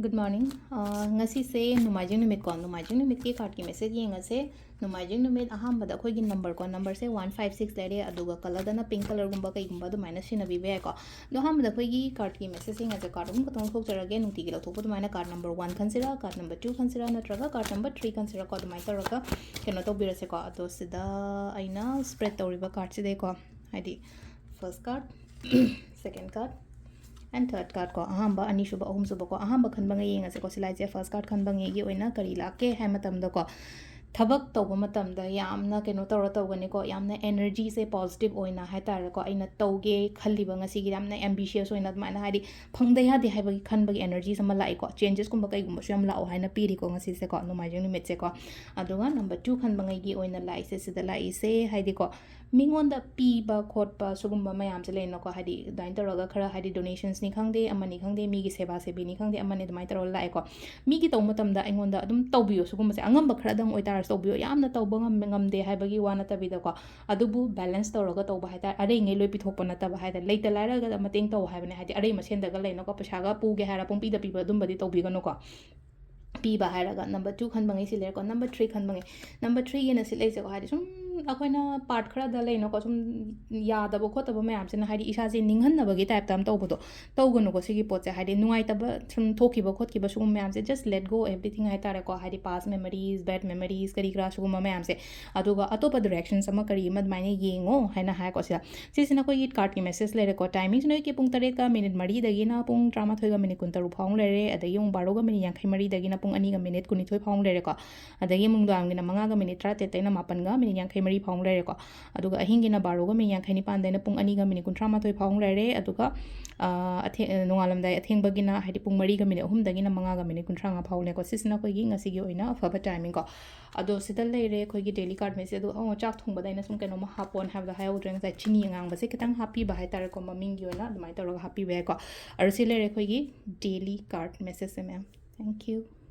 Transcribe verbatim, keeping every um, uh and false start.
Good morning. ꯑ, ꯉꯁꯤꯁꯦ ꯅꯣꯡꯃꯥꯏꯖꯤꯡ ꯅꯨꯃꯤꯠꯀꯣ, ꯅꯣꯡꯃꯥꯏꯖꯤꯡ ꯅꯨꯃꯤꯠꯀꯤ cardꯀꯤ message ꯌꯦꯡꯉꯁꯦ꯫ ꯅꯣꯡꯃꯥꯏꯖꯤꯡ ꯅꯨꯃꯤꯠ ꯑꯍꯥꯟꯕꯗ ꯑꯩꯈꯣꯏꯒꯤ numberꯀꯣ, numberꯁꯦ one five six ꯂꯩꯔꯦ, ꯑꯗꯨꯒ colourꯗꯅ pink colourꯒꯨꯝꯕ ꯀꯩꯒꯨꯝꯕ ꯑꯗꯨꯃꯥꯏꯅ ꯁꯤꯖꯤꯟꯅꯕꯤꯕ ꯌꯥꯏꯀꯣ꯫ ꯑꯗꯣ ꯑꯍꯥꯟꯕꯗ ꯑꯩꯈꯣꯏꯒꯤ cardꯀꯤ message ꯌꯦꯡꯉꯁꯦ꯫ Card ꯑꯍꯨꯝ ꯈꯛꯇꯪ ꯂꯧꯊꯣꯛꯆꯔꯒꯦ, ꯅꯨꯡꯇꯤꯒꯤ ꯂꯧꯊꯣꯛꯄ ꯑꯗꯨꯃꯥꯏꯅ card number one ꯈꯟꯁꯤꯔꯥ, card number two ꯈꯟꯁꯤꯔꯥ, ꯅꯠꯇ꯭ꯔꯒ card number three ꯈꯟꯁꯤꯔꯥꯀꯣ, ꯑꯗꯨꯃꯥꯏꯅ ꯇꯧꯔꯒ ꯀꯩꯅꯣ ꯇꯧꯕꯤꯔꯁꯦꯀꯣ꯫ ꯑꯗꯣ ꯁꯤꯗ ꯑꯩꯅ spread ꯇꯧꯔꯤꯕ cardꯁꯤꯗꯩꯀꯣ, ꯍꯥꯏꯗꯤ first card, second card, and third cardꯀꯣ, ꯑꯍꯥꯟꯕ, ꯑꯅꯤꯁꯨꯕ, ꯑꯍꯨꯝꯁꯨꯕꯀꯣ, ꯑꯍꯥꯟꯕ ꯈꯟꯕꯉꯩ ꯌꯦꯡꯉꯁꯦꯀꯣ꯫ ꯁꯤ ꯂꯥꯛꯏꯁꯦ first card ꯈꯟꯕꯉꯩꯒꯤ ꯑꯣꯏꯅ ꯀꯔꯤ ꯂꯥꯛꯀꯦ ꯍꯥꯏ ꯃꯇꯝꯗꯀꯣ, ꯊꯕꯛ ꯇꯧꯕ ꯃꯇꯝꯗ ꯌꯥꯝꯅ ꯀꯩꯅꯣ ꯇꯧꯔ ꯇꯧꯒꯅꯤꯀꯣ, ꯌꯥꯝꯅ energyꯁꯦ positive ꯑꯣꯏꯅ ꯍꯥꯏ ꯇꯥꯔꯦꯀꯣ, ꯑꯩꯅ ꯇꯧꯒꯦ ꯈꯜꯂꯤꯕ ꯉꯁꯤꯒꯤ ꯌꯥꯝꯅ ambitious ꯑꯣꯏꯅ ꯑꯗꯨꯃꯥꯏꯅ, ꯍꯥꯏꯗꯤ ꯐꯪꯗ ꯌꯥꯗꯦ ꯍꯥꯏꯕꯒꯤ ꯈꯟꯕꯒꯤ energyꯁꯦ ꯑꯃ ꯂꯥꯛꯏꯀꯣ꯫ Changesꯀꯨꯝꯕ ꯀꯩꯒꯨꯝꯕꯁꯨ ꯌꯥꯝ ꯂꯥꯛꯑꯣ ꯍꯥꯏꯅ ꯄꯤꯔꯤꯀꯣ ꯉꯁꯤꯁꯦꯀꯣ, ꯅꯣꯡꯃꯥꯏꯖꯤꯡ ꯅꯨꯃꯤꯠꯁꯦꯀꯣ꯫ ꯑꯗꯨꯒ number two ꯈꯟꯕꯉꯩꯒꯤ ꯑꯣꯏꯅ ꯂꯥꯛꯏꯁꯦ, ꯁꯤꯗ ꯂꯥꯛꯏꯁꯦ ꯍꯥꯏꯗꯤꯀꯣ, ꯃꯤꯉꯣꯟꯗ ꯄꯤꯕ ꯈꯣꯠꯄ ꯁꯤꯒꯨꯝꯕ ꯃꯌꯥꯝꯁꯦ ꯂꯩꯅꯀꯣ, ꯍꯥꯏꯗꯤ ꯑꯗꯨꯃꯥꯏꯅ ꯇꯧꯔꯒ ꯈꯔ, ꯍꯥꯏꯗꯤ donationsꯅꯤ ꯈꯪꯗꯦ, ꯑꯃꯅꯤ ꯈꯪꯗꯦ, ꯃꯤꯒꯤ ꯁꯦꯕꯥ ꯁꯦꯕꯤꯅꯤ ꯈꯪꯗꯦ, ꯑꯃꯅꯤ ꯑꯗꯨꯃꯥꯏꯅ ꯇꯧꯔꯒ ꯂꯥꯛꯑꯦꯀꯣ꯫ ꯃꯤꯒꯤ ꯇꯧꯕ ꯃꯇꯝꯗ ꯑꯩꯉꯣꯟꯗ ꯑꯗꯨꯝ ꯇꯧꯕꯤꯌꯣ, ꯁꯤꯒꯨꯝꯕꯁꯦ ꯑꯉꯝꯕ ꯈꯔꯗꯪ ꯑꯣꯏꯇꯥꯔꯁꯨ ꯇꯧꯕꯤꯌꯣ, ꯌꯥꯝꯅ ꯇꯧꯕ ꯉꯝꯃꯦ ꯉꯝꯗꯦ ꯍꯥꯏꯕꯒꯤ ꯋꯥ ꯅꯠꯇꯕꯤꯗꯀꯣ, ꯑꯗꯨꯕꯨ balance ꯇꯧꯔꯒ ꯇꯧꯕ ꯍꯥꯏꯇꯥꯔꯦ, ꯑꯔꯩꯉꯩ ꯂꯣꯏ ꯄꯤꯊꯣꯛꯄ ꯅꯠꯇꯕ ꯍꯥꯏꯇꯥꯔꯦ, ꯂꯩꯇ ꯂꯥꯏꯔꯒ ꯃꯇꯦꯡ ꯇꯧ ꯍꯥꯏꯕꯅꯦ, ꯍꯥꯏꯗꯤ ꯑꯔꯩ ꯃꯁꯦꯟꯗꯒ ꯂꯩꯅꯀꯣ, ꯄꯩꯁꯥꯒ ꯄꯨꯒꯦ ꯍꯥꯏꯔ ꯄꯨꯡꯄꯤꯗ ꯄꯤꯕ ꯑꯗꯨꯝꯕꯗꯤ ꯇꯧꯕꯤꯒꯅꯨꯀꯣ꯫ ꯄꯤꯕ ꯍꯥꯏꯔꯒ number two ꯈꯟꯕꯉꯩ ꯁꯤ ꯂꯩꯔꯦꯀꯣ꯫ Number three ꯈꯟꯕꯉꯩ, number threeꯒꯤꯅ ꯁꯤ ꯂꯩꯁꯦꯀꯣ, ꯍꯥꯏꯗꯤ ꯁꯨꯝ ꯑꯩꯈꯣꯏꯅ part ꯈꯔꯗ ꯂꯩꯅꯀꯣ, ꯁꯨꯝ ꯌꯥꯗꯕ ꯈꯣꯠꯇꯕ ꯃꯌꯥꯝꯁꯤꯅ ꯍꯥꯏꯗꯤ ꯏꯁꯥꯁꯦ ꯅꯤꯡꯍꯟꯅꯕꯒꯤ typeꯇ ꯑꯃ ꯇꯧꯕꯗꯣ, ꯇꯧꯒꯅꯨꯀꯣ꯫ ꯁꯤꯒꯤ ꯄꯣꯠꯁꯦ ꯍꯥꯏꯗꯤ ꯅꯨꯡꯉꯥꯏꯇꯕ ꯁꯨꯝ ꯊꯣꯛꯈꯤꯕ ꯈꯣꯠꯈꯤꯕ ꯁꯤꯒꯨꯝꯕ ꯃꯌꯥꯝꯁꯦ, just let go everything ꯍꯥꯏꯇꯥꯔꯦꯀꯣ, ꯍꯥꯏꯗꯤ past memories, bad memories, ꯀꯔꯤ ꯀꯔꯥ ꯁꯤꯒꯨꯝꯕ ꯃꯌꯥꯝꯁꯦ꯫ ꯑꯗꯨꯒ ꯑꯇꯣꯞꯄ directions ꯑꯃ ꯀꯔꯤ ꯑꯃ ꯑꯗꯨꯃꯥꯏꯅ ꯌꯦꯡꯉꯣ ꯍꯥꯏꯅ ꯍꯥꯏꯀꯣ ꯁꯤꯗ꯫ ꯁꯤꯁꯤꯅ ꯑꯩꯈꯣꯏꯒꯤ cardꯀꯤ message ꯂꯩꯔꯦꯀꯣ꯫ Timingꯁꯤꯅ ꯑꯌꯨꯛꯀꯤ ꯄꯨꯡ ꯇꯔꯦꯠꯀ minute ꯃꯔꯤꯗꯒꯤꯅ ꯄꯨꯡ ꯇꯔꯥꯃꯥꯊꯣꯏꯒ minute ꯀꯨꯟꯇꯔꯨꯛ ꯐꯥꯎ ꯂꯩꯔꯦ, ꯑꯗꯒꯤ ꯑꯃꯨꯛ ꯕꯥꯔꯣꯒ minute ꯌꯥꯡꯈꯩ ꯃꯔꯤꯗꯒꯤꯅ ꯄꯨꯡ ꯑꯅꯤꯒ minute ꯀꯨꯟꯅꯤꯊꯣꯏ ꯐꯥꯎ ꯂꯩꯔꯦꯀꯣ꯫ ꯑꯗꯒꯤ ꯑꯃꯨꯛ ꯅꯨꯡꯗꯥꯡꯒꯤꯅ ꯃꯉꯥꯒ minute ꯇꯔꯥꯇꯔꯦꯠꯇꯩꯅ ꯃꯥꯄꯟꯒ minute ꯌꯥꯡꯈꯩ ꯃꯔꯤ ꯐꯥꯎ ꯂꯩꯔꯦꯀꯣ꯫ ꯑꯗꯨꯒ ꯑꯍꯤꯡꯒꯤꯅ ꯕꯥꯔꯣꯒ minute ꯌꯥꯡꯈꯩ ꯅꯤꯄꯥꯟꯗꯩꯅ ꯄꯨꯡ ꯑꯅꯤꯒ minute ꯀꯨꯟꯊ꯭ꯔꯥ ꯃꯥꯊꯣꯏ ꯐꯥꯎ ꯂꯩꯔꯦ꯫ ꯑꯗꯨꯒ, ꯑ, ꯑꯊꯦ-, ꯅꯣꯡꯉꯥꯜꯂꯝꯗꯥꯏ ꯑꯊꯦꯡꯕꯒꯤꯅ ꯍꯥꯏꯗꯤ ꯄꯨꯡ ꯃꯔꯤꯒ minute ꯑꯍꯨꯝꯗꯒꯤꯅ ꯃꯉꯥꯒ minute ꯀꯨꯟꯊ꯭ꯔꯥ ꯃꯉꯥ ꯐꯥꯎꯅꯦꯀꯣ꯫ ꯁꯤꯁꯤꯅ ꯑꯩꯈꯣꯏꯒꯤ ꯉꯁꯤꯒꯤ ꯑꯣꯏꯅ ꯑꯐꯕ timingꯀꯣ꯫ ꯑꯗꯣ ꯁꯤꯗ ꯂꯩꯔꯦ ꯑꯩꯈꯣꯏꯒꯤ daily card message꯫ ꯑꯗꯣ, ꯑꯣ, ꯆꯥꯛ ꯊꯣꯡꯕꯗ ꯑꯩꯅ ꯁꯨꯝ ꯀꯩꯅꯣꯝꯃ ꯍꯥꯞꯄꯣꯅ ꯍꯥꯏꯕꯗꯣ ꯍꯥꯏꯍꯧꯗ꯭ꯔꯦ ꯉꯁꯥꯏ, ꯆꯤꯅꯤ ꯑꯉꯥꯡꯕꯁꯦ ꯈꯤꯇꯪ ꯍꯥꯞꯄꯤꯕ ꯍꯥꯏꯇꯥꯔꯦꯀꯣ, ꯃꯃꯤꯡꯒꯤ ꯑꯣꯏꯅ ꯑꯗꯨꯃꯥꯏꯅ ꯇꯧꯔꯒ ꯍꯥꯞꯄꯤꯕ ꯌꯥꯏꯀꯣ꯫ ꯑꯗꯣ ꯁꯤ ꯂꯩꯔꯦ ꯑꯩꯈꯣꯏꯒꯤ daily card messageꯁꯦ, ma'am. Thank you.